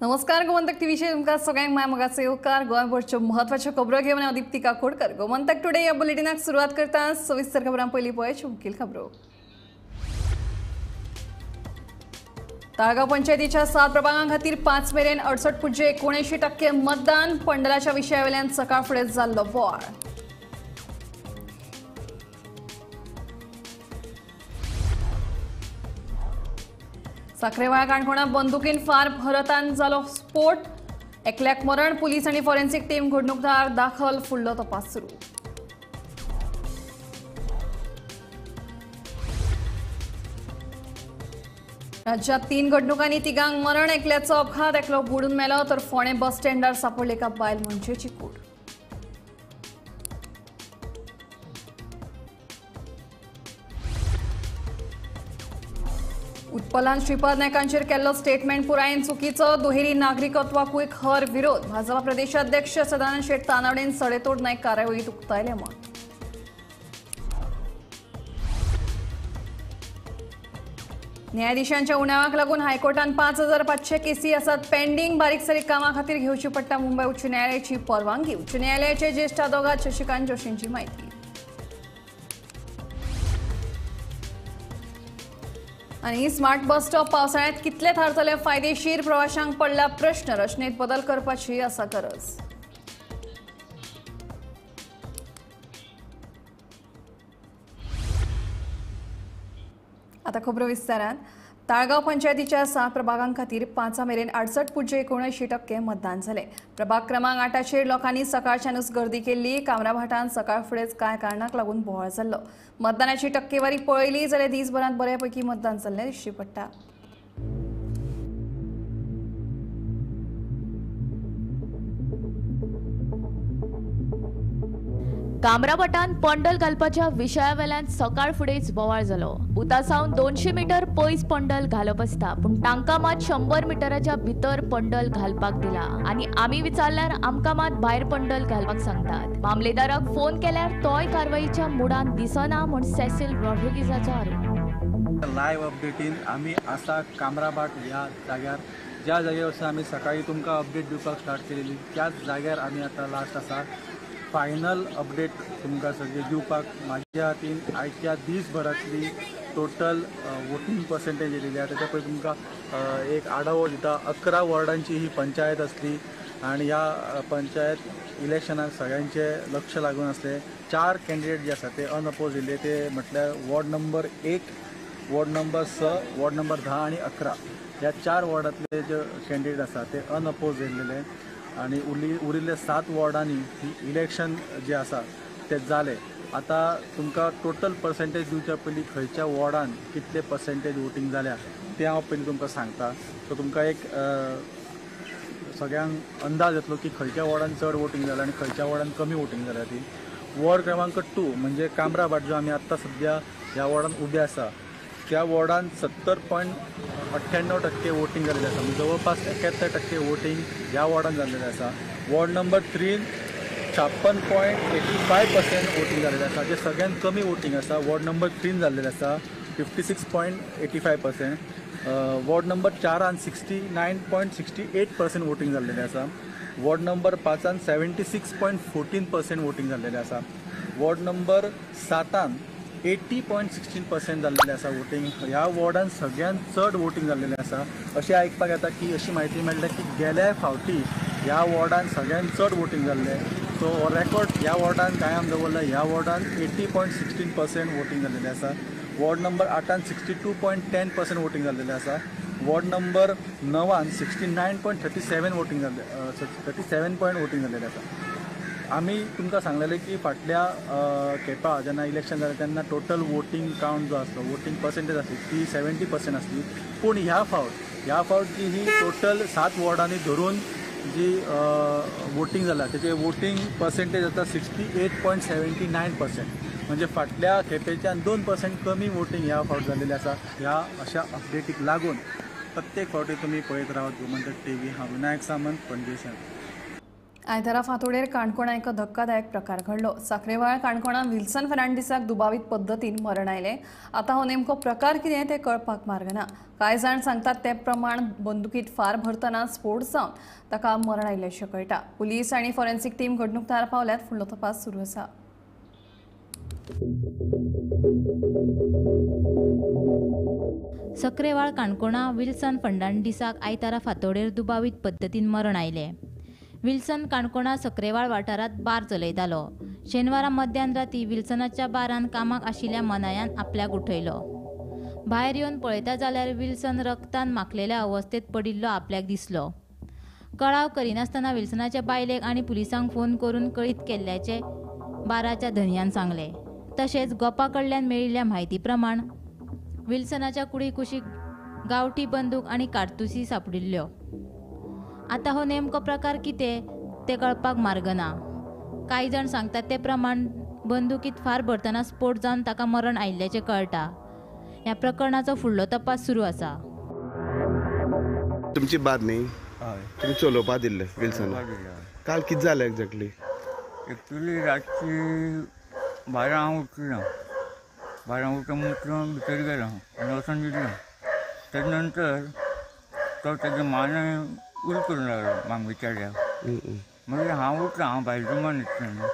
नमस्कार, गोमंतक टीव्हीचेर तुमकां सगळ्यांक माय मोगाचो येवकार. गोंयभरच्यो म्हत्वाच्यो खबरो घेवन हांव दीप्ती काकोडकर. गोमंतक टुडे ह्या बुलेटिनाक सुरवात करता. सविस्तर खबरां पयलीं पळय मुखेल खबरो. ताळगांव पंचायतीच्या 7 प्रभागां खातीर 5 मेरेन 68.79% मतदान. पंडलाच्या विशयावेल्यान सकाळ फुडें जाल्लो बोवाळ. साखरेवाळा काणकोणा बंदुकीन फार भरतान जालो स्फोट. एकल्याक मरण. पुलीस आनी फॉरेन्सिक टीम घडणुकदार दाखल. फुडलो तपास सुरू. राज्यात 3 घडणुकांनी 3 मरण. एकल्याचो अपघात, एकलो बुडून मेलो. तर फोंडें बस स्टँडार सापडले एका बायल मनशेची कूड. उत्पलान श्रीपाद नायकांचेर केल्लो स्टेटमेंट पुरायेन चुकीचो. दुहेरी नागरिकत्वाकूय खर विरोध. भाजपा प्रदेशाध्यक्ष सदानंद शेट तानावडेन सडेतोड नायक कारवाईत उक्तायलें मत. न्यायाधीशांच्या उणावाक लागून हायकोर्टान 5500 केसी आसात पेंडींग. बारीक सारीक कामां खातीर घेवची पडटा मुंबय उच्च न्यायालयाची परवानगी. उच्च न्यायालयाचे ज्येष्ठ आदोगाद शशिकांत जोशींची म्हायती. आनी स्मार्ट बस स्टॉप पावसाळ्यांत कितले थारतले फायदेशीर? प्रवाशांक पडला प्रश्न. रचनेत बदल करपाची आसा गरज. आता खबरो विस्तारान. ताळगांव पंचायतीच्या 7 प्रभागां खातीर 5 मेरेन 68.79% मतदान जालें. प्रभाग क्रमांक 8चेर लोकांनी सकाळच्यानूच गर्दी केल्ली. कामराभाटान सकाळ फुडेंच कांय कारणाक लागून बोवाळ जाल्लो. मतदानाची टक्केवारी पळयली जाल्यार दीसभरांत बऱ्यापैकी मतदान जाल्लें दिश्टी पडटा. कामराभाटान पंडल घालपाच्या विशयावेल्यान सकाळ फुडेंच बोवाळ जालो. बुथा सावन 200 मिटर पयस पंडल घालप आसता, पूण तांकां मात 100 मिटराच्या भितर पंडल घालपाक दिला आनी आमी विचारल्यार आमकां मात भायर पंडल घालपाक सांगतात. मामलेदाराक फोन केल्यार तोय कारवाईच्या मुडान दिसना म्हूण सेसिल रॉड्रिगीजाचो आरोप. लायव्ह अपडेटीन आमी आसा कामराभाट ह्या जाग्यार. ज्या जाग्यार वचून आमी सकाळी तुमकां अपडेट दिवपाक स्टार्ट केलेली त्याच जाग्यार आमी आतां लास्ट आसा. फायनल अपडेट तुमकां सगळें दिवपाक म्हाज्या हातीन आयच्या दीसभरांतली टोटल वोटींग पर्सेंटेज येयलेली आसा. तेच्या पयलीं तुमकां एक आढावो दिता. 11 वॉर्डांची ही पंचायत आसली आनी ह्या पंचायत इलेक्शनाक सगळ्यांचें लक्ष लागून आसलें. 4 कॅन्डिडेट जे आसा ते अनअपोज येयले. ते म्हटल्यार ward number 1, ward number 6, ward number 10 आनी 11. ह्या 4 वॉर्डांतले जे कॅन्डिडेट आसा ते अनअपोज येयलेले आनी उरिल्ले 7 वॉर्डांनी ही इलेक्शन जे आसा ते जाले. आतां तुमकां टोटल पर्सेंटेज दिवच्या पयलीं खंयच्या वॉर्डान कितले पर्सेंटेज वोटींग जाल्या तें हांव पयलीं तुमकां सांगता. सो तुमकां एक सगळ्यांक अंदाज येतलो की खंयच्या वॉर्डान चड वोटींग जालें आनी खंयच्या वॉर्डान कमी वोटींग जाल्या ती. वॉर्ड क्रमांक 2 म्हणजे कामराभाट जो आमी आत्तां सद्या ह्या वॉर्डान उबे आसा त्या वॉर्डान 70.98% वोटींग जाल्लें आसा. म्हणजे जवळपास 71% वोटींग ह्या वॉर्डान जाल्लें आसा. वॉर्ड नंबर 3 56.85% वोटींग जाल्लें आसा, जें सगळ्यांत कमी वोटींग आसा. वॉर्ड नंबर 3 जाल्लें आसा 56.85%. वॉर्ड नंबर 4 69.68% वोटींग जाल्लें आसा. वॉर्ड नंबर 5 76.14% वोटींग जाल्लें आसा. वॉर्ड नंबर 7 80.16% जाल्लें आसा वोटींग. ह्या वॉर्डान सगळ्यांत चड वोटींग जाल्लें आसा. अशें आयकपाक येता की अशी म्हायती मेळटा की गेल्या फावटी ह्या वॉर्डान सगळ्यांत चड वोटींग जाल्लें. सो हो रेकॉर्ड ह्या वॉर्डान कायम दवरला. ह्या वॉर्डान 80.16% वोटींग जाल्लें आसा. वॉर्ड नंबर 8 62.10% वोटींग जाल्लें आसा. वॉर्ड नंबर 9 69.37 वोटींग जाल्लें, 37 पॉयंट वोटींग जाल्लें आसा. आमी तुमकां सांगलेलें की फाटल्या खेपा जेन्ना इलेक्शन जालें तेन्ना टोटल वोटींग कावंट जो आसलो, वोटींग पर्सेंटेज आसली ती 70% आसली. पूण ह्या फावट जी ही टोटल 7 वॉर्डांनी धरून जी वोटींग जाला तेचे वोटींग पर्सेंटेज आतां 68.79%. म्हणजे फाटल्या खेपेच्यान 2% कमी वोटींग ह्या फावट जाल्लेलें आसा. ह्या अशा अपडेटीक लागून प्रत्येक फावटी तुमी पळयत रावात गोमंतक टीव्ही. हांव विनायक सामंत, पणजेच्यान. आयतारा फांतोडेर काणकोणा एक धक्कादायक प्रकार घडलो. साखरेवाळ काणकोणा विल्सन फर्नांडीसाक दुबावीत पद्दतीन मरण आयलें. आतां हो नेमको प्रकार कितें तें कळपाक मार्ग ना. कांय जाण सांगतात ते प्रमाण बंदुकीत फार भरतना स्फोट जावन ताका मरण आयिल्ल्याचें कळटा. पुलीस आनी फॉरेन्सिक टीम घडणूक थळार पावल्यात. फुडलो तपास सुरू आसा. सक्रेवाळ काणकोणा विल्सन फर्नांडीसाक आयतारा फांतोडेर दुबावीत पद्दतीन मरण आयलें. विल्सन काणकोणा सक्रेवाळ वाठारांत बार चलयतालो. शेनवारा मध्यान राती विल्सनाच्या बारान कामाक आशिल्ल्या मनायान आपल्याक उठयलो. भायर येवन पळयता जाल्यार विल्सन रक्तान माखलेल्या अवस्थेत पडिल्लो आपल्याक दिसलो. कळाव करिनासतना विल्सनाच्या बायलेक आनी पुलिसांक फोन करून कळीत केल्ल्याचें बाराच्या धनयान सांगलें. तशेंच गोपा कडल्यान मेळिल्ल्या म्हायती प्रमाण विल्सनाच्या कुडी कुशीक गांवठी बंदूक आनी कारतुसी सापडिल्ल्यो. आतां हो नेमको प्रकार कितें तें कळपाक मार्ग ना. कांय जाण सांगतात ते प्रमाण बंदुकीत फार भरतना स्फोट जावन ताका मरण आयिल्ल्याचें कळटा. ह्या प्रकरणाचो फुडलो तपास सुरू आसा. तुमची बार न्ही, तुमी चलोवपा दिल्ले विल्सन, काल कितें जालें एक्झॅक्टली? एक्चुली रातची 12 हांव उठलो, 12 उठून उठलो भितर गेलो आनी वचून दिलो. तेजे नंतर तो तेजे माने उल करूंक लागलो मागीच्या. मागीर हांव उठलो, हांव भायर रुमान न्हिदलो न्हू.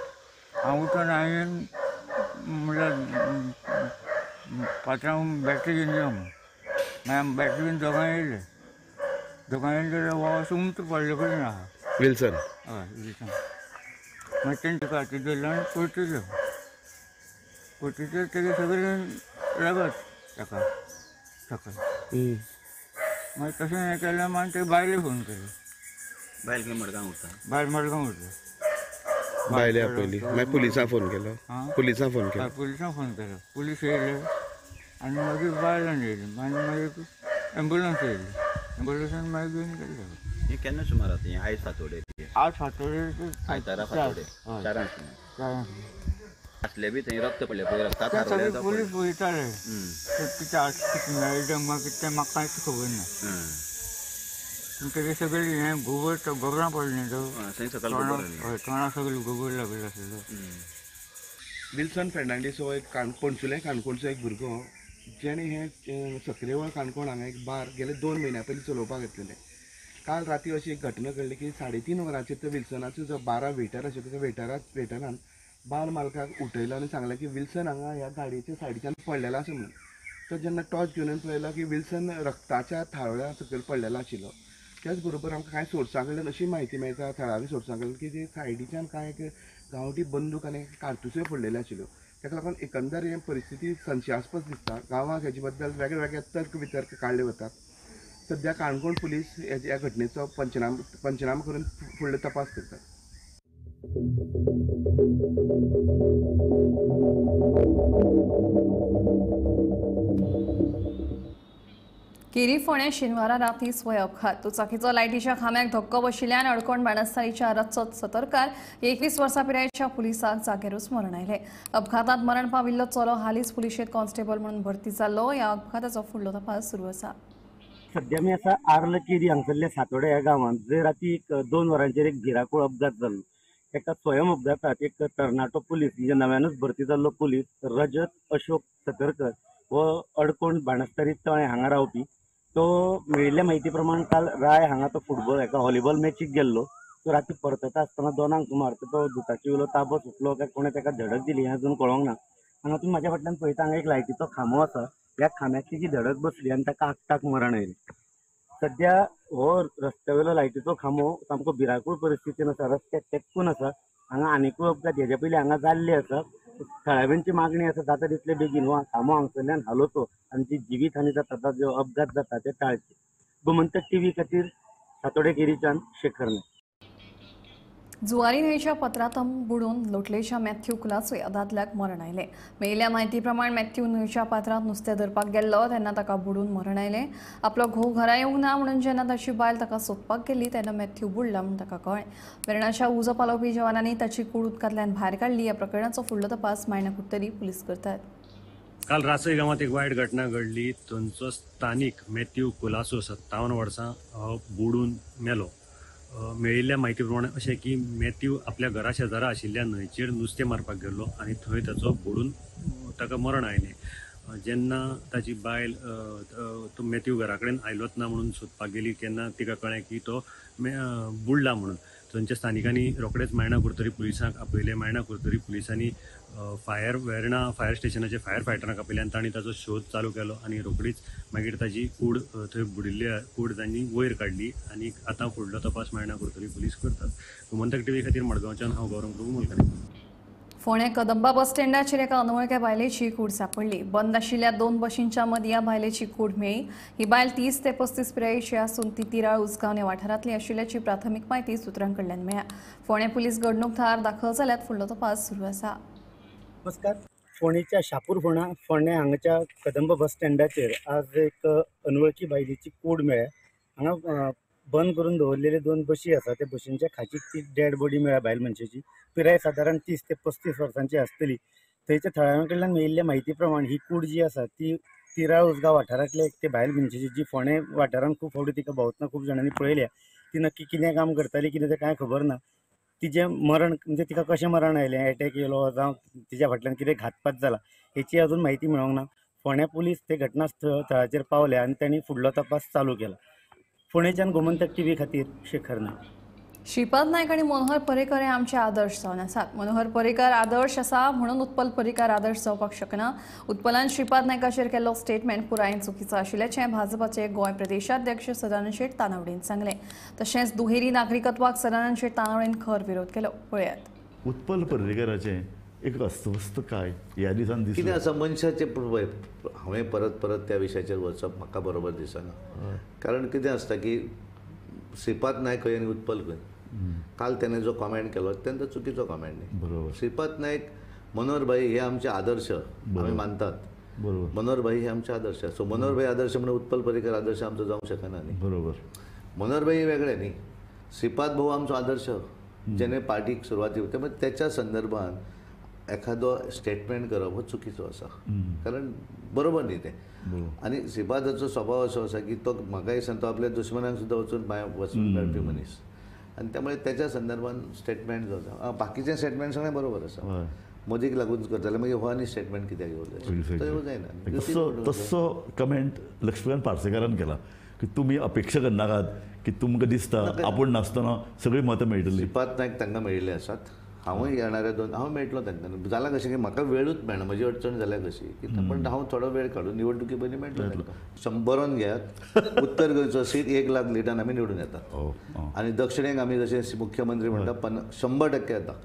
हांव उठून हांवें म्हणल्यार पात्रांव बॅटरी घेवन यो म्हूण. मागीर बॅटरी घेवन दोगांय येयले. दोगांय येयले जाल्यार हो असो उमथो पडले कडेन आहा विल्सन. हय विल्सन. मागीर तेणें ताका हाती धरलो आनी परतिलो. परतिलो तेगे सगळें रगत ताका सकयल. मागीर तशें हें केलें. मागीर ते बायले फोन केले. बायल खंय मडगांव उरता? बायल मडगांव उरता. बायले आपयली, मागीर पुलिसांक फोन केलो. पुलिसांक फोन केलो. पुलिसांक फोन केलो. पुलीस येयले आनी मागीर बायलां येयली. आनी मागीर एम्बुलन्स येयली. एम्बुलन्सान मागीर घेवन गेले. हें केन्ना सुमार आतां? हें आयज फांतोडेर? आज फांतोडेर, आयतारा फांतोडेर 4 सुमार. आसले बी थंय रक्त पडलें पळय, रक्तांत पुलीस पळयताले कितें आसा कितें मेळटा मागीर तें म्हाका कांयच खबर ना. पूण तेगे सगळें हें गोबर गोबरां पडलें तो हय, तोंडा सगळें गोबर लागलें आसलो. विल्सन फर्नांडीस हो एक पणसुलें काणकोणचो एक भुरगो जेणे हें सक्रेवाळ काणकोण हांगा एक बार गेले 2 म्हयन्या पयलीं चलोवपाक घेतलेलें. काल राती अशी एक घटना घडली की 3:30 वरांचेर तो विल्सनाचो जो बारा वेटर आशिल्लो त्या वेटरान बार मालकाक उठयलो आनी सांगलें की विल्सन हांगा ह्या गाडयेच्या सायडीच्यान पडलेलो आसा म्हणून. तो जेन्ना टॉर्च घेवन पळयलो की विल्सन रक्ताच्या थाळ्या सकयल पडलेलो आशिल्लो. त्याच बरोबर आमकां कांय सोर्सां कडल्यान अशी म्हायती मेळटा, थळावी सोर्सां कडल्यान, की ते सायडीच्यान कांय एक गांवठी बंदूक आनी कारतुस्यो पडलेल्यो आशिल्ल्यो. ताका लागून एकंदर हे परिस्थिती संशयास्पद दिसता. गांवांत हेजे बद्दल वेगळे वेगळे तर्क वितर्क काडले वतात. सद्या काणकोण पुलीस ह्या घटनेचो पंचनामा करून फुडलो तपास करतात. केरी फोंड्या शेनवारा राती स्वय अपघात. दुचाकीचो लायटीच्या खांब्याक धक्को बशिल्ल्यान अडकोण बाणस्तारीच्या रचत सतरकार 21 वर्सां पिरायेच्या पुलिसाक जाग्यारूच मरण आयलें. अपघातांत मरण पाविल्लो चलो हालींच पुलिशेंत कॉन्स्टेबल म्हणून भरती जाल्लो. ह्या अपघाताचो फुडलो तपास सुरू आसा. सद्या आमी आसा आर्ल केरी हांगसरल्या सातोड्या ह्या गांवांत, जंय राती एक 2 वरांचेर एक भिरांकूळ अपघात जालो. एका स्वयं अपघातात एक तरणाटो पुलीस, म्हणजे नव्यानूच भरती जाल्लो पुलीस रजत अशोक सतरकर हो अडकोण बाणस्तारी तळें हांगा रावपी. तो मेळिल्ल्या म्हायती प्रमाण काल राय हांगा तो फुटबॉल एका व्हॉलीबॉल मॅचीक गेल्लो. तो राती परतता आसतना 2 सुमार तो दुचाकी वयलो ताबो सुटलो काय कोणें ताका धडक दिली हें अजून कळोंक ना. हांगा तुमी म्हाज्या फाटल्यान पळयता हांगा एक लायटीचो खांबो आसा. ह्या खांब्याक ताची धडक बसली आनी ताका आकटाक मरण आयलें. सद्या हो रस्त्या वयलो लायटीचो खांबो सामको भिरांकूळ परिस्थितीन आसा, रस्त्याक तेंकून आसा. हांगा आनिकूय अपघात हेज्या पयलीं हांगा जाल्ले आसा. थळाव्यांची मागणी आसा जाता तितले बेगीन हो खांबो हांगसरल्यान हालोवचो आनी जी जिवीत हानी जाता, जो अपघात जाता ते टाळचे. गोमंतक टीव्ही खातीर सातोडे केरीच्यान शेखर नायक. जुवारी न्हंयच्या पत्रांत बुडून लोटलेच्या मॅथ्यू कुलासो ह्या दादल्याक मरण आयलें. मेळिल्ल्या म्हायती प्रमाण मॅथ्यू न्हंयच्या पात्रांत नुस्तें धरपाक गेल्लो तेन्ना ताका बुडून मरण आयलें. आपलो घोव घरा येवंक ना म्हणून जेन्ना ताची बायल ताका सोदपाक गेली तेन्ना मॅथ्यू बुडला म्हूण ताका कळ्ळें. वेर्णाच्या उजो पालोवपी जवानांनी ताची कूड उदकांतल्यान भायर काडली. ह्या प्रकरणाचो फुडलो तपास मायणा कुडतरी पुलीस करतात. काल रासय गांवांत एक वायट घटना घडली. थंयचो स्थानीक मॅथ्यू कुलासो 57 वर्सां बुडून मेलो. मेळिल्ल्या म्हायती प्रमाणे अशें की मॅथ्यू आपल्या घरा शेजारा आशिल्ल्या न्हंयचेर नुस्तें मारपाक गेल्लो आनी थंय ताचो बुडून ताका मरण आयलें. जेन्ना ताची बायल तो मॅथ्यू घरा कडेन आयलोच ना म्हणून सोदपाक गेली तेन्ना तिका कळ्ळें की तो बुडला म्हणून. थंयच्या स्थानिकांनी रोखडेच मायणा कुडतरी पुलिसांक आपयले. मायणा कुडतरी पुलिसांनी वेर्णा फायर स्टेशनाचे फायर फायटरांक आपयले आनी तांणी ताचो शोध चालू केलो आनी रोखडीच मागीर ताजी कूड थंय बुडिल्ली कूड तांणी वयर काडली आनी आतां फुडलो तपास मायणा कुडतरी पुलीस करतात. गोमंतक टीव्ही खातीर मडगांवच्यान हांव गौरव प्रभू मुलकानी. फोंडें कदंबा बस स्टँडाचेर एका अनवळख्या बायलेची कूड सांपडली. बंद आशिल्ल्या 2 बशींच्या मदीं ह्या बायलेची कूड मेळ्ळी. ही बायल 30 ते 35 पिरायेची आसून ती तिराळ उजगांव ह्या वाठारांतली आशिल्ल्याची प्राथमीक म्हायती सुत्रां कडल्यान मेळ्ळ्या. फोंडें पुलीस घडणूक थळार दाखल जाल्यात. फुडलो तपास सुरू आसा. नमस्कार. फोंडेच्या शापूर फोंडें हांगाच्या कदंबा बस स्टँडाचेर आज एक अनवळखी बायलेची कूड मेळ्ळ्या. हांगा बंद करून दवरलेले 2 बशी आसा. त्या बशींच्या खाचीक ती डेड बॉडी मेळ्ळ्या बायल मनशेची. पिराय सादारण 30 ते 35 वर्सांची आसतली. थंयच्या थळाव्यां कडल्यान मेळिल्ल्या म्हायती प्रमाण ही कूड जी आसा ती तिराळ उजगांव वाठारांतल्या एक ते बायल मनशेची, जी फोंडें वाठारांत खूब फावटी तिका भोंवतना खूब जाणांनी पळयल्या. ती नक्की कितें काम करताली कितें तें कांय खबर ना. तिजें मरण म्हणजे तिका कशें मरण आयलें, एटॅक येयलो जावं तिच्या फाटल्यान कितें घातपात जाला हेची अजून म्हायती मेळोंक ना. फोंडें पुलीस ते घटना थळाचेर पावले आनी तांणी फुडलो तपास चालू केला. फोंडेच्यान गोमंतक टीव्ही खातीर शेखर नायक. श्रीपाद नायक आनी मनोहर पर्रीकर हे आमचे आदर्श जावन आसात. मनोहर पर्रीकर आदर्श आसा म्हणून उत्पल पर्रीकर आदर्श जावपाक शकना. उत्पलान श्रीपाद नायकाचेर केल्लो स्टेटमेंट पुरायेन चुकीचो आशिल्ल्याचें भाजपाचे गोंय प्रदेशाध्यक्ष सदानंद शेट तानावडेन सांगलें. तशेंच दुहेरी नागरिकत्वाक सदानंद शेट तानावडेन खर विरोध केलो. पळयात. उत्पल पर्रीकराचें एक अस्वस्थकाय ह्या दिसान दिसता. कितें आसा मनशाचें, हांवें परत परत त्या विशयाचेर वचप म्हाका बरोबर दिसना. कारण कितें आसता की श्रीपाद नायक खंय आनी उत्पल खंय. काल त्याने जो कॉमेंट केलो अत्यंत चुकीचो कॉमेंट न्ही. बरोबर. श्रीपाद नायक मनोहर भाई हे आमचे आदर्श आमी मानतात. बरोबर. मनोहर भाई हे आमचे आदर्श. सो मनोहर भाई आदर्श म्हणून उत्पल पर्रीकर आदर्श आमचो जावंक शकना न्ही. बरोबर. मनोहर भाई वेगळे न्ही, श्रीपाद भाऊ आमचो आदर्श जेणे पार्टीक सुरवाती त्यामुळे त्याच्या संदर्भात एखादो स्टेटमेंट करप हो चुकीचो आसा, कारण बरोबर न्ही तें. आनी श्रीपादाचो स्वभाव असो आसा की तो म्हाका दिसना तो आपल्या दुश्मनांक सुद्दां वचून बाय वचून मेळपी मनीस, आनी त्यामुळे त्याच्या संदर्भात स्टेटमेंट जो आसा, बाकीचे स्टेटमेंट सगळें बरोबर आसा. मोदीक लागून करताले मागीर हो आनी स्टेटमेंट कित्याक येवं तो येवं जायना. तसो कमेंट लक्ष्मीकांत पार्सेकारान केला की तुमी अपेक्षा करनाकात की तुमकां दिसता आपूण नासतना सगळीं मतां मेळटली. श्रीपाद नायक तांकां मेळिल्ले आसात, हांवूय येणाऱ्या दोन हांव मेळटलो तांकां. जालां कशें की म्हाका वेळूच मेळना, म्हजी अडचण जाल्या कशी की, पण हांव थोडो वेळ काडून निवडणुकी पयलीं मेळटलो तांकां. 100 घेयात, उत्तर गोंयचो सीट 1 लाख लिटान आमी निवडून येतात, आनी दक्षिणेक आमी जशें मुख्यमंत्री म्हणटा 100% येता.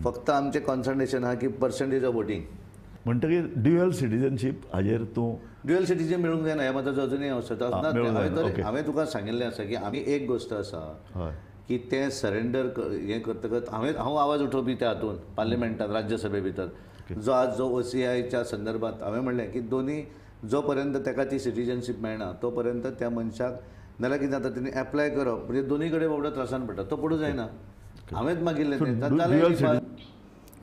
फक्त आमचें कॉन्सन्ट्रेशन आहा की पर्संटेज ऑफ वोटींग. म्हणटकीर ड्युअल सिटीजनशीप हाजेर तूं ड्युअल सिटीजन मेळूंक जायना हें मताचो अजुनूय हांव हांवें तुका सांगिल्लें आसा की आमी एक गोश्ट आसा की तें सरेंडर हें करतकच हांव आवाज उठोवपी त्या हातून पार्लिमेंटान राज्यसभे भितर जो आज जो OCIच्या संदर्भात हांवें म्हणलें की दोनी जो पर्यंत ताका ती सिटीजनशीप मेळना तो पर्यंत त्या मनशाक नाल्यार कितें जाता तेणी एप्लाय करप म्हणजे दोनी कडेन बाबडो त्रासान पडटा, तो पडूं जायना. हांवेंच मागिल्लें तें.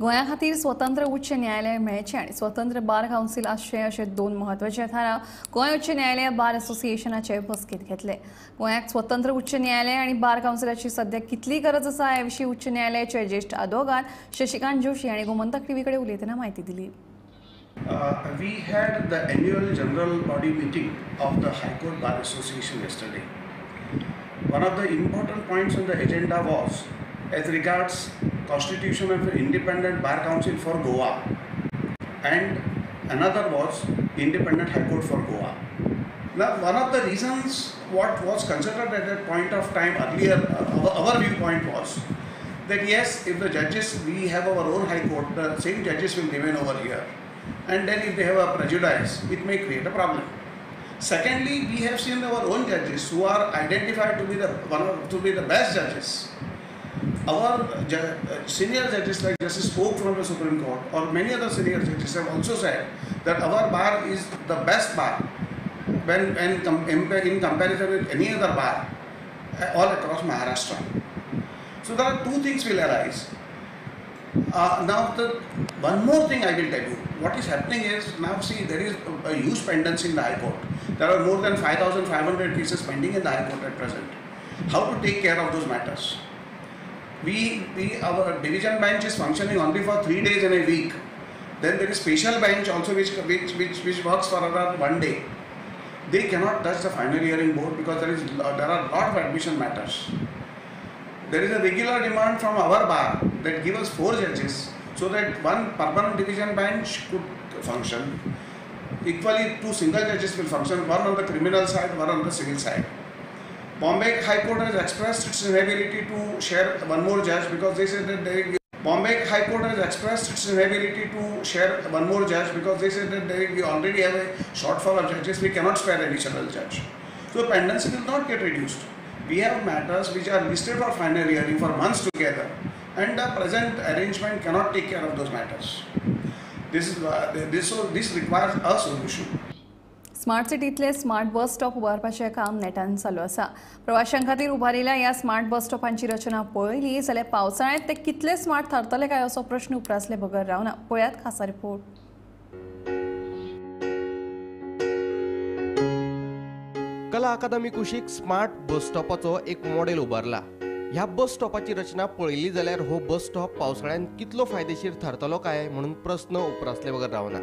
गोंया खातीर स्वतंत्र उच्च न्यायालय मेळचें आनी स्वतंत्र बार कावन्सिल आसचें अशे 2 म्हत्वाचे थाराव गोंय उच्च न्यायालय बार असोसिएशनाचे बसकेंत घेतले. गोंयाक स्वतंत्र उच्च न्यायालय आनी बार कावन्सिलाची सध्या कितली गरज आसा हे विशीं उच्च न्यायालयाचे ज्येश्ठ आदवोगाद शशिकांत जोशी हांणी गोमंतक टीव्ही कडेन उलयतना म्हायती दिली. We had the annual general body meeting of the High Court Bar Association yesterday. One of the important points on the agenda was as regards constitution of an independent bar council for Goa, and another was independent High Court for Goa. Now, one of the reasons what was considered at that point of time earlier, our viewpoint was that yes, if the judges, we have our own High Court, the same judges will remain over here, and then if they have a prejudice, it may create a problem. Secondly, we have seen our own judges who are identified to be the to be the best judges. Our senior judges like Justice Oak from the Supreme Court or many other senior judges have also said that our bar is the best bar when in comparison with any other bar all across Maharashtra. So there are two things will arise. Now the one more thing I will tell you. What is happening is now see there is a huge pendency in the High Court. There are more than 5,500 cases pending in the High Court at present. How to take care of those matters? Our division bench is functioning only for 3 days in a week. Then there is special bench also which works for around 1 day. They cannot touch the final hearing board because there are lot of admission matters. There is a regular demand from our bar that give us 4 judges so that one permanent division bench could function. Equally, 2 single judges will function, one on the criminal side, one on the civil side. Bombay High Court has expressed its inability to share one more judge because they said that they Bombay High Court has expressed its inability to share one more judge because they said that we already have a shortfall of judges, we cannot spare additional judge. So pendency will not get reduced. We have matters which are listed for final hearing for months together, and the present arrangement cannot take care of those matters. This requires a solution. Smart सिटींतले smart bus stop उबारपाचें काम नेटान चालू आसा. प्रवाशां खातीर उबारिल्ल्या ह्या smart bus स्टॉपांची रचना पळयली जाल्यार पावसाळ्यांत ते कितले स्मार्ट थारतले काय असो प्रश्न उप्रासले बगर रावना. पळयात खासा रिपोर्ट. कला अकादमी कुशीक स्मार्ट बस स्टॉपाचो एक मॉडेल उबारला. ह्या बस स्टॉपाची रचना पळयली जाल्यार हो बस स्टॉप पावसाळ्यांत कितलो फायदेशीर थारतलो काय म्हणून प्रस्न उप्रासले बगर रावना.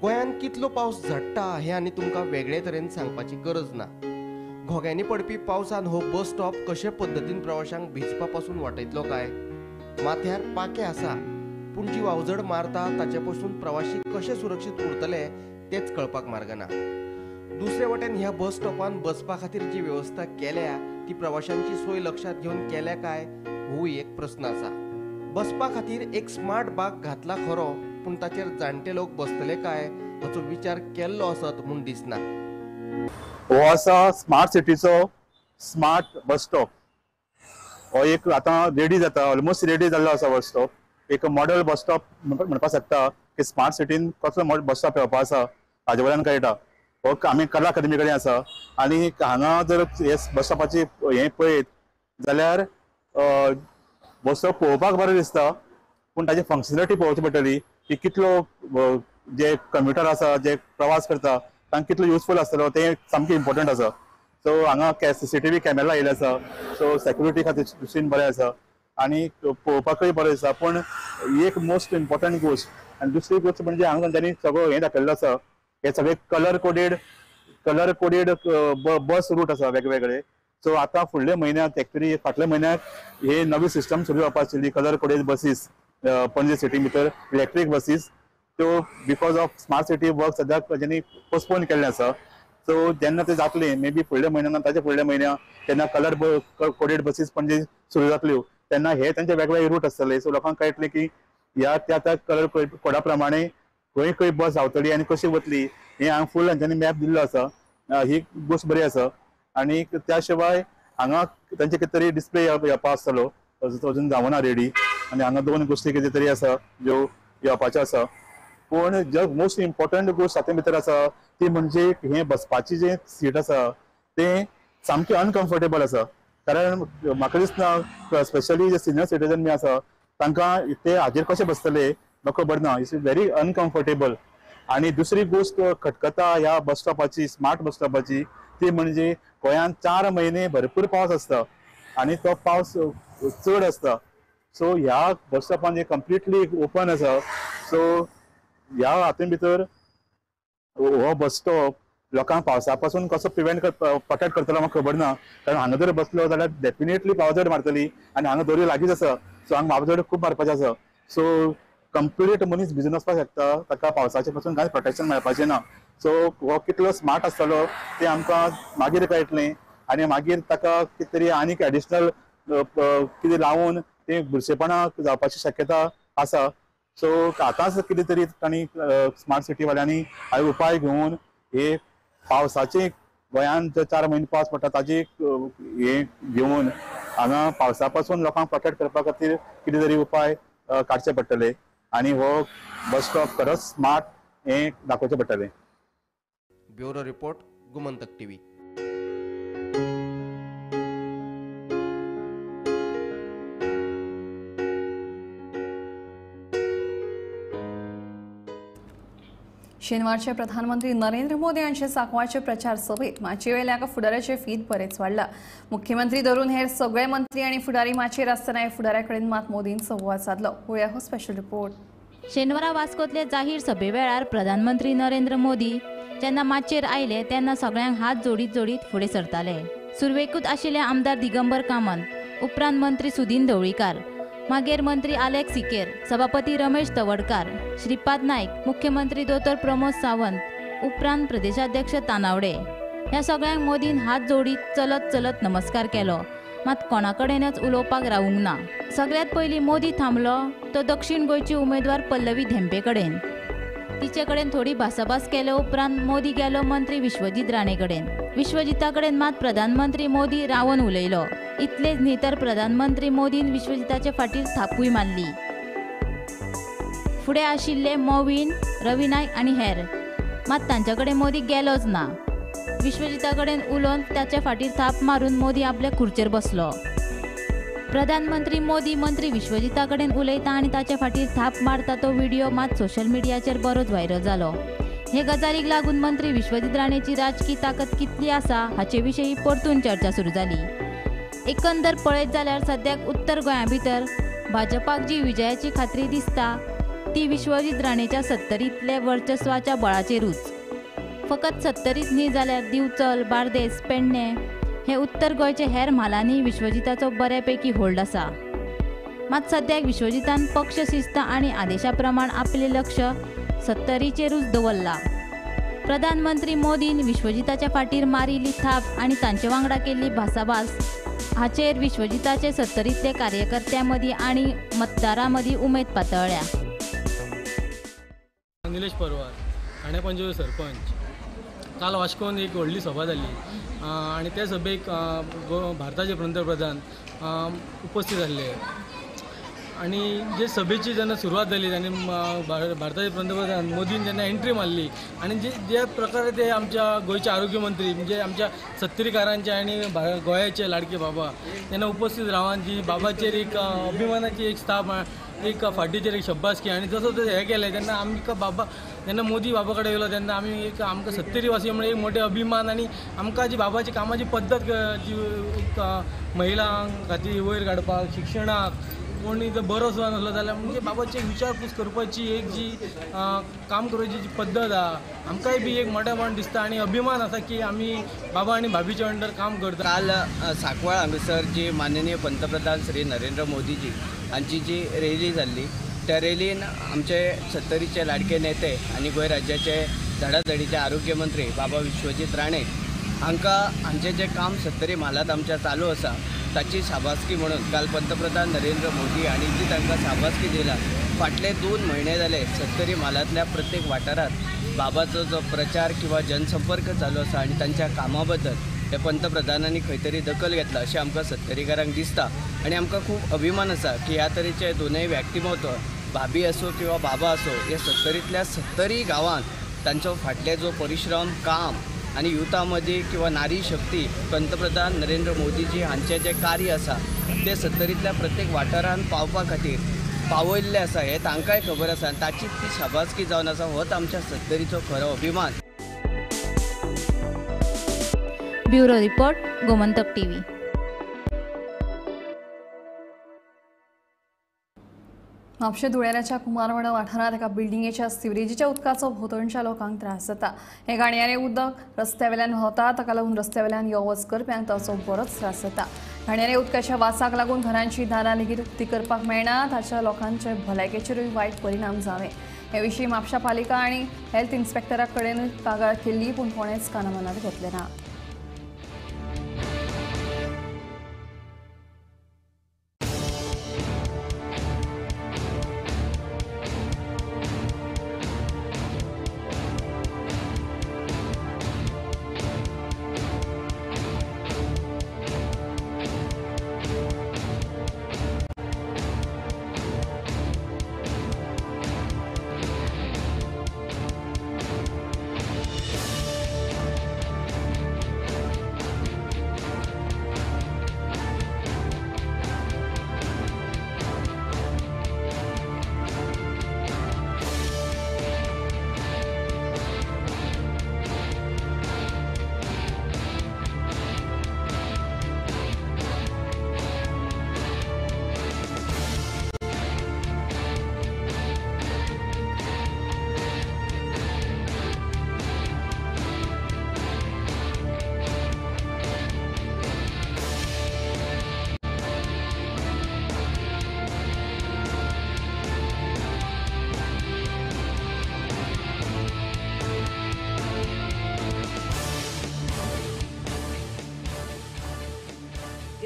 गोंयांत कितलो पावस झडटा हें आनी तुमकां वेगळे तरेन सांगपाची गरज ना. घोग्यांनी पडपी पावसान हो बस स्टॉप कशे पद्दतीन प्रवाशांक भिजपा पासून वाटयतलो काय? माथ्यार पाखें आसा पूण जी वावझड मारता ताचे पसून प्रवाशी कशे सुरक्षीत उरतले तेच कळपाक मार्ग ना. दुसरे वटेन ह्या बस स्टॉपान बसपा खातीर जी वेवस्था केल्या ती प्रवाशांची सोय लक्षांत घेवन केल्या काय होवूय एक प्रस्न आसा. बसपा खातीर एक स्मार्ट बाग घातला खरो पूण ताचेर जाणटे लोक बसतले काय हाचो विचार केल्लो आसत म्हूण दिसना. हो आसा स्मार्ट सिटीचो स्मार्ट बस स्टॉप. हो एक आतां रेडी जाता, ऑलमोस्ट रेडी जाल्लो आसा बस स्टॉप. एक मॉडल बस स्टॉप म्हणपाक शकता की स्मार्ट सिटीन कसलो बस स्टॉप येवपा आसा हाजे वयल्यान कळटा. हो आमी कला अकादमी कडेन आसा आनी हांगा जर हे बस स्टॉपाची हें पळयत जाल्यार बस स्टॉप पळोवपाक बरें दिसता पूण ताची फंक्शनलिटी पळोवची पडटली की कितलो जे कम्युटर आसा जे प्रवास करता तांकां कितलो युजफूल आसतलो तें सामकें इम्पोर्टंट आसा. सो हांगा CCTV camera आयिल्ले आसा, सो सेक्युरिटी खातीर दृश्टीन बरें आसा आनी पळोवपाकूय बरें आसा. पूण एक मोस्ट इम्पोर्टंट गोश्ट आनी दुसरी गोश्ट म्हणजे हांगा तांच्यांनी सगळो हें दाखयल्लो आसा, हे सगळे colour coded bus route आसा वेगवेगळे. सो आतां फुडल्या म्हयन्याक एक्चुअली फाटल्या म्हयन्याक हे नवी सिस्टम सुरू जावपा आशिल्ली colour coded buses Panaji city भितर इलेक्ट्रीक बसीस त्यो because of smart city work सद्याक तेंच्यांनी पोस्टपोन केल्लें आसा. सो जेन्ना ते जातले मे बी फुडल्या म्हयन्यान ताच्या फुडल्या म्हयन्या तेन्ना कलर कोडेड बसीस पणजे सुरू जातल्यो तेन्ना हे तेंचे वेगवेगळे रूट आसतले. सो लोकांक कळटलें की ह्या त्या त्या कलर कोडा प्रमाणे खंय खंय बस धांवतली आनी कशी वतली हें हांगा फूल हांच्यांनी मॅप दिल्लो आसा. ही गोश्ट बरी आसा आनी त्या शिवाय हांगा तेंचे कितें तरी डिस्प्ले येवपा आसतलो अजून जावना रेडी आनी हांगा दोन गोश्टी कितें तरी आसा ज्यो येवपाच्यो आसा. पूण जे मोस्ट इम्पोर्टंट गोश्ट हातूंत भितर आसा ती म्हणजे हें बसपाची जें सीट आसा तें सामकें अनकम्फर्टेबल आसा. कारण म्हाका दिसना स्पेशली जे सिनियर सिटीजन बी आसा तांकां ते हाजेर कशें बसतले म्हाका खबर ना. It's very uncomfortable. आनी दुसरी गोश्ट खटकता ह्या बस स्टॉपाची स्मार्ट बस स्टॉपाची ती म्हणजे गोंयांत 4 म्हयने भरपूर पावस आसता आनी तो पावस चड आसता. सो ह्या बस स्टॉपान कंप्लिटली ओपन आसा. सो ह्या हातूंत भितर हो बस स्टॉप लोकांक पावसा पासून कसो प्रिवेंट प्रोटेक्ट करतलो म्हाका खबर ना. कारण हांगा जर बसलो जाल्यार डेफिनेटली पावजड मारतली आनी हांगा दोरी लागींच आसा. सो हांगा वावझड खूब मारपाचें आसा. सो कंप्लीट मनीस भिजून वचपाक शकता, ताका पावसाचे पासून कांय प्रोटेक्शन मेळपाचें ना. सो हो कितलो स्मार्ट आसतलो तें आमकां मागीर कळटलें आनी मागीर ताका कितें तरी आनीक एडिशनल कितें लावन तें बुरशेपणां जावपाची शक्यता आसा. सो आतांच कितें तरी तांणी स्मार्ट सिटीवाल्यांनी उपाय घेवन हे पावसाचे गोंयांत जे 4 म्हयने पावस पडटा ताजी हे घेवन हांगा पावसा पासून लोकांक प्रोटेक्ट करपा खातीर कितें तरी उपाय काडचे पडटले आनी हो बस स्टॉप खरोच स्मार्ट हें दाखोवचें पडटलें. Bureau report, Gomantak TV. शेनवारचे प्रधानमंत्री नरेंद्र मोदी हांचे सांकवाळचे प्रचार सभेत माचयेवेल्या एका फुडाऱ्याचे फीत बरेच वाडला. मुख्यमंत्री धरून हेर सगळे मंत्री आनी फुडारी माचयेर आसतना ह्या फुडाऱ्या कडेन मात मोदीन संवाद सादलो. पळोवया हो स्पेशल रिपोर्ट. शेनवारा वास्कोतले जाहीर सभे वेळार प्रधानमंत्री नरेंद्र मोदी जेन्ना माचयेर आयले तेन्ना सगळ्यांक हात जोडीत जोडीत फुडें सरताले. सुरवेकूच आशिल्ले आमदार दिगंबर कामत, उपरांत मंत्री सुदीन ढवळीकार, मागीर मंत्री आलेक्स सिकेर, सभापती रमेश तवडकार, श्रीपाद नायक, मुख्यमंत्री दोतोर प्रमोद सावंत, उपरांत प्रदेशाध्यक्ष तानावडे. ह्या सगळ्यांक मोदीन हात जोडीत चलत चलत नमस्कार केलो, मात कोणाकडेनच उलोवपाक रावूंक ना. सगळ्यांत पयलीं मोदी थांबलो तो दक्षिण गोंयची उमेदवार पल्लवी धेंपे कडेन. तिचे कडेन थोडी भासाभास केले उपरांत मोदी गेलो मंत्री विश्वजीत राणे कडेन. विश्वजिता कडेन मात प्रधानमंत्री मोदी रावन उलयलो. इतलेच न्ही तर प्रधानमंत्री मोदीन विश्वजिताचे फाटीर थापूय मारली. फुडें आशिल्ले मोविन, रवी नायक आनी हेर, मात तांचे कडेन मोदी गेलोच ना. विश्वजिता कडेन उलोवन ताचे फाटीर थाप मारून मोदी आपले खुर्चेर बसलो. प्रधानमंत्री मोदी मंत्री विश्वजिता कडेन उलयता आनी ताचे फाटीर थाप मारता तो व्हिडिओ मात सोशल मिडियाचेर बरोच व्हायरल जालो. हे गजालीक लागून मंत्री विश्वजीत राणेची राजकी ताकद कितली आसा हाचे विशीं परतून चर्चा सुरू जाली. एकंदर पळयत जाल्यार सद्याक उत्तर गोंया भितर भाजपाक जी विजयाची खात्री दिसता ती विश्वजीत राणेच्या सत्तरींतले वर्चस्वाच्या बळाचेरूच. फकत सत्तरीत न्ही जाल्यार दिवचल, बार्देस, पेडणें हे उत्तर गोंयचे हेर म्हालांनी विश्वजिताचो बऱ्यापैकी होल्ड आसा. मात सद्याक विश्वजितान पक्ष शिस्त आनी आदेशा प्रमाण आपलें लक्ष सत्तरीचेरूच दवरला. प्रधानमंत्री मोदीन विश्वजिताच्या फाटीर मारिल्ली थाप आनी तांचे वांगडा केल्ली भासाभास हाचेर विश्वजिताचे सत्तरींतले कार्यकर्त्यां मदीं आनी मतदारां मदीं उमेद पातळ्ळ्या. निलेश परवार, ठाणे पंचायत सरपंच. काल वास्कोन एक व्हडली सभा जाली आनी त्या सभेक भारताचे पंतप्रधान उपस्थित आसले आनी जे सभेची जेन्ना सुरवात जाली आनी भारताचे पंतप्रधान मोदीन जेन्ना एंट्री मारली आनी जे ज्या प्रकारे ते आमच्या गोंयचे आरोग्य मंत्री म्हणजे आमच्या सत्तरीकारांचे आनी गोंयाचे लाडके बाबा तेन्ना उपस्थित रावन जी बाबाचेर एक अभिमानाची एक स्थाप एक फाटीचेर एक शब्बासकी आनी जसो ते हें केलें तेन्ना आमकां बाबा जेन्ना मोदी बाबा कडेन येयलो तेन्ना आमी एक आमकां सत्तरी वासी म्हणून एक मोठे अभिमान आनी आमकां जी बाबाची कामाची पद्दत जी एक महिलां खातीर वयर काडपाक, शिक्षणाक, कोणी जर बरो सुद्दां नासलो जाल्यार म्हणजे बाबाची विचारपूस करपाची एक जी काम करपाची जी पद्दत आहा आमकांय बी एक मोठेपण दिसता आनी अभिमान आसा की आमी बाबा आनी भाभीच्या अंडर काम करता. काल सांकवाळ हांगासर जी माननीय पंतप्रधान श्री नरेंद्र मोदीजी हांची जी रॅली जाल्ली त्या रॅलीन आमचे सत्तरीचे लाडके नेते आनी गोंय राज्याचे धडाधडीचे आरोग्य मंत्री बाबा विश्वजीत राणे हांकां हांचें जें काम सत्तरी म्हालांत आमच्या चालू आसा ताची शाबासकी म्हणून काल पंतप्रधान नरेंद्र मोदी हांणी जी तांकां शाबासकी दिला. फाटले 2 म्हयने जाले सत्तरी म्हालांतल्या प्रत्येक वाठारांत बाबाचो जो प्रचार किंवा जनसंपर्क चालू आसा आनी तांच्या कामा बद्दल हे पंतप्रधानांनी खंय तरी दखल घेतला अशें आमकां सत्तरीकारांक दिसता आनी आमकां खूब अभिमान आसा की ह्या तरेचे दोनूय व्यक्तिमत्व भाभी आसूं किंवा बाबा आसूं हे सत्तरींतल्या सत्तरी गांवांत तांचो फाटले जो परिश्रम काम आनी युथा मदीं किंवा नारी शक्ती पंतप्रधान नरेंद्र मोदीजी हांचें जें कार्य आसा तें सत्तरींतल्या प्रत्येक वाठारांत पावपा खातीर पावयल्लें आसा हें तांकांय खबर आसा आनी ताची ती शाबासकी जावन आसा. होच आमच्या सत्तरीचो खरो अभिमान. Bureau report, Gomantak TV. म्हापशें धुळेराच्या कुमारवाडा वाठारांत एका बिल्डिंगेच्या सिवरेजीच्या उदकाचो भोंवतणच्या लोकांक त्रास जाता. हें घाणयारें उदक रस्त्या वेल्यान व्हांवता, ताका लागून रस्त्या वेल्यान यो वच करप्यांक ताचो बरोच त्रास जाता. घाणयाऱ्या उदकाच्या वासाक लागून घरांची दारां लेगीत उक्ती करपाक मेळना. ताच्या लोकांचे भलायकेचेरूय वायट परिणाम जावे हे विशीं म्हापशा पालिका आनी हेल्थ इन्स्पेक्टरा कडेन कागाळ केल्ली, पूण कोणेच कानामनार घेतलें ना.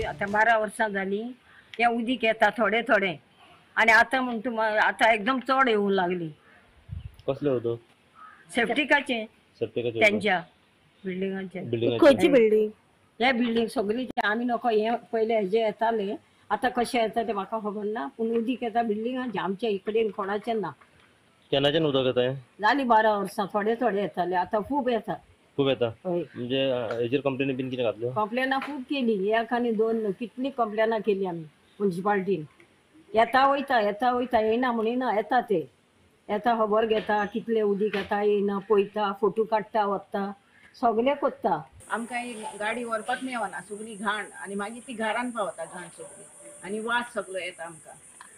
आतां 12 वर्सां जालीं हें उदीक येता थोडें थोडें आनी आतां म्हणटा आतां एकदम चड येवंक लागली. कसलें उदक? सेफ्टिकाचें, तेंच्या बिल्डिंगाचें. खंयची बिल्डींग? हे बिल्डींग सगळी आमी नको हे पयले हेजे येताले, आतां कशें येता तें म्हाका खबर ना, पूण उदीक येता बिल्डिंगाचें, आमच्या इकडेन कोणाचें ना. केन्नाच्यान उदक येता? जाली 12 वर्सां, थोडे थोडे येताले, आतां खूब येता. खूब येता म्हणजे हेजेर कंप्लेनी बीन कितें घातल्यो? कंप्लेना खूब केली, एक आनी दोन न्हू, कितली कंप्लेना केली आमी मुन्सिपाल्टीन. येता वयता, येता वयता, येयना म्हणिना, येता ते येता, खबर घेता कितले उदीक येता येयना, पळयता, फोटो काडटा, वता, सगळें करता. आमकां गाडी व्हरपाक मेळना, सगळी घाण आनी मागीर ती घरान पावता घाण सगळी आनी वास सगळो येता आमकां.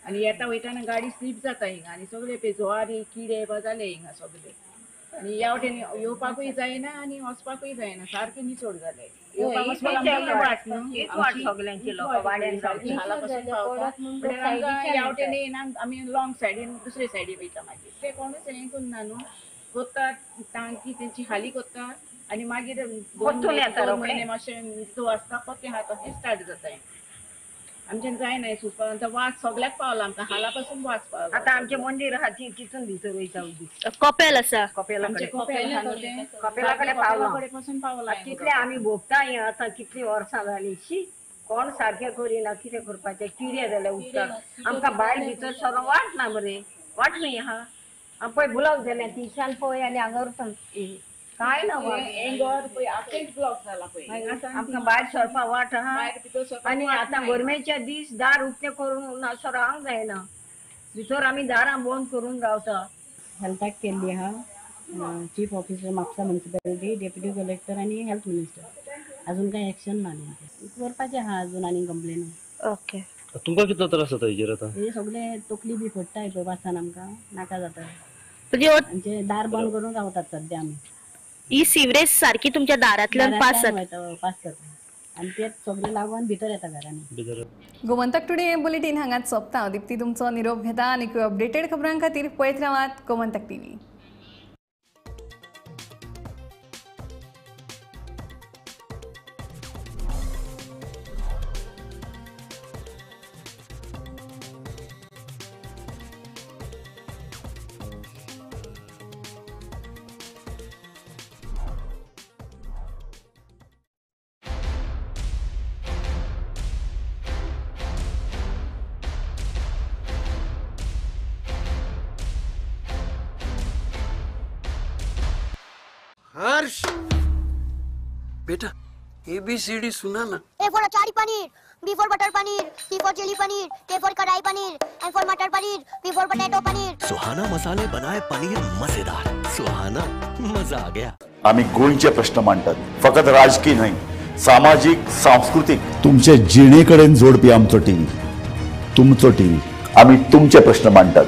आनी येता वयताना गाडी स्लीप जाता हिंगा आनी सगळे पे ज्वारी किडे जाले हिंगा सगळे. आनी ह्या वटेन येवपाकूय जायना आनी वचपाकूय जायना, सारकें निचोड जालें. येवपाक वचपाक वाट न्हू, वाट सगळ्यांची लोकां वाड्यान सारकी हाला पासून पावता. ह्या वटेन येयना, आमी लॉंग सायडीन दुसरे सायडीन वयता. मागीर ते कोणूच हें करना न्हू, कोत्ता टांकी तेंची खाली कोत्ता आनी मागीर 2 म्हयने मातशें निचो आसता, परतें हात स्टार्ट जाता. आमच्यान जायना सुचपाक, वास सगळ्याक पावला आमकां, हाला पासून वास पावला. आतां आमचें मंदीर आहा ती तितून भितर वयता उदीक. कपेल आसा, कपेला कडेन पावला. कितले आमी भोगता हें आतां कितलीं वर्सां जालीं, शी कोण सारकें करिना, कितें करपाचें, किडे जाले उदकाक. आमकां भायर भितर सरोंक वाट ना मरे, वाट न्हय आहा. आमी पळय बुलाव जालें तिनशान पळय आनी हांगा काय ना, आमकां भायर सरपाक वाट आहा. आनी आतां गरमेचे दीस दार उक्तें करून सरांक जायना, भितर आमी दारां बंद करून रावता. हेल्थाक केल्ली आहा, chief officer Mapusa municipality, deputy collector आनी हेल्थ मिनिस्टर. अजून कांय एक्शन ना तेंचें, करपाचें आहा अजून आनी कंप्लेन. ओके, तुमकां कितलो त्रास जाता हेजेर आतां? हे सगळे तकली बी फोडटा पळय वासान, आमकां नाका जाता. आमचें दार बंद करून रावतात सद्या आमी. ही सिवरेज सारकी तुमच्या दारांतल्यान पास जाता, पास जाता आनी ते सगळे लागून भितर येता घरांनी. गोमंतक टुडे हे बुलेटीन हांगाच सोंपता. दीप्ती तुमचो निरोप घेता आनी अपडेटेड खबरां खातीर पळयत रावात गोमंतक टीव्ही. हर्ष बेटा ABCD सुना ना. A for achari paneer, B for butter paneer, C for chilli paneer, K for kadai paneer, M for matar paneer, P for potato paneer. Suhana मसाले बनाए पनीर मजेदार, सुहाना मजा आ गया. आम्ही गोंयचे प्रश्न मांडतात, फकत राजकीय न्हय, सामाजीक सांस्कृतिक तुमचे जिणेकडेन जोडपी आमचो टीव्ही, तुमचो टीव्ही. आम्ही तुमचे प्रश्न मांडतात.